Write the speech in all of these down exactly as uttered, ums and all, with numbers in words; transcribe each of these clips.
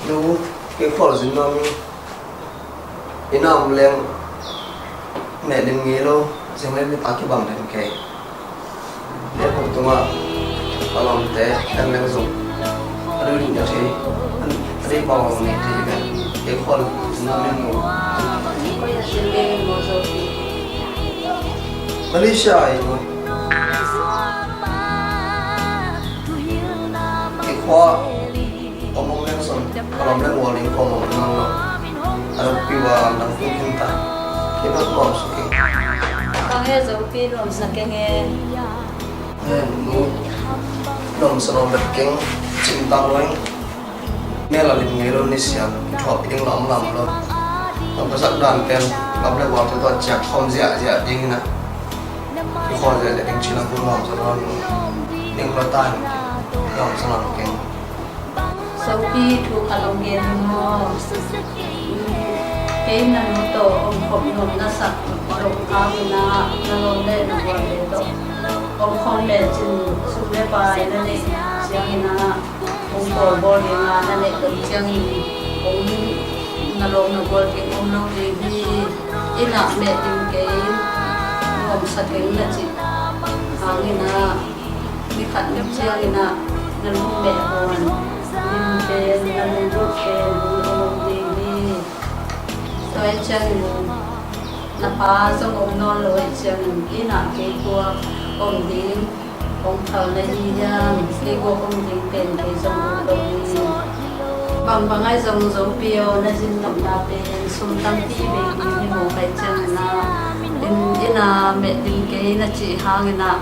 Nu, kei khual zin nuam ing. Inn ah om leng meh lim ngei lo, zing leng nitak kibang den kei. Leitung tungah a lawmte en leng zong a dui ding a thei, a dei pawng a lawm ni thei ding a, kei khual zin nuam ing nu. Malaysia ah i nu. Kei khua om om leng zong, a lawm leng gual ding kong om nang lo. A lawm pi wa lam dang tung khin ta. Kei bek nuam sa keng. Ka nge Zopi nuam sa keng e. He, nu. Nuam sa nuam bek keng. Cin tak lo ing. Mel a lim ngei lo ni siam. Thuak ding lam lam lo. Lam ka sak dan pen. Lam le gual tu tu ciak khom ziah ziah ding na. Kei khua ziah ziah ding cin a bu nuam sa nuam. Ding lo ta. Nuam sa nuam keng. Zopi thu khat ong gen maw? Kei na nu tawh om khop nuam na sak lo kha mi na, na lawm le na gualte tawh om khawm le cin sum le pai na neih ciangin ah, hong pawl bawl ding a na neih lo ciangin hong na lawm na gual ding om lo ding hi. Inn ah meh ding kei, nuam sa keng na cih hangin ah, ni khat ni ciangin ah na lungmeh hawn, lim pen na lunglut pen hong om ding hi. Tua ahih ciangin na pa zong om nawn lo ahih ciangin inn ah kei kua om ding, hong thal na hi hiam, kei kua om ding pen kei zong om lo hi. Bangbang ahi zong Zopi aw, na zin nopna pen sum tampi bei ding hi maw, ahih ciangin ah, inn, inn ah meh ding kei na cih hangin ah,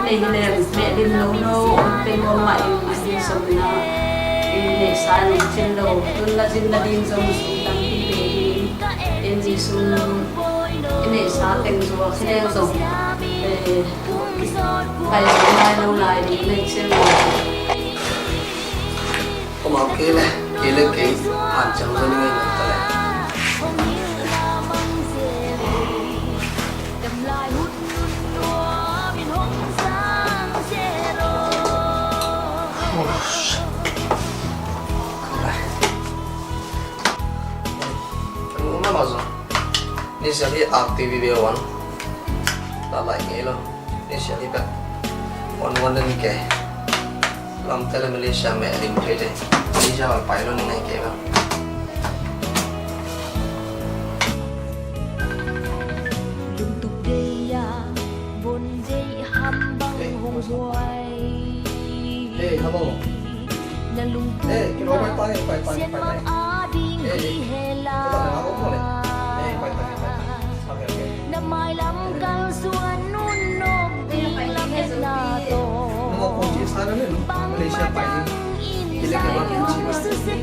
nei hi leng meh lim lo no, ong pe nuam mah ing, a hi zongin ah i neihsa in ong cin lo. Tun na zin nading zong sum tampi bei ding, in i sum i neihsa teng zuak hi leng zong, eh, pai zong lai lo lai ding nei cin lo. Kei le, kei le kei hanciam zaw ning ei na ta le. Mama zong ni sia hi ak T V be wan. La lai ngei lo. Ni sia hi bek wan wan den ke. Lamte le Malaysia meh lim thei te. Malaysia val pai lo ni ngai ke ba. Lungtup dei a, bon dei ham bang hong huai. Hey, hello. Na lungtup. Hey, kilo pai pai pai pai pai. Hey, hey. Hey, pai pai pai pai. Okay, okay. Na mailam kal suan nun nop ding lam na to. Bang bang in sese.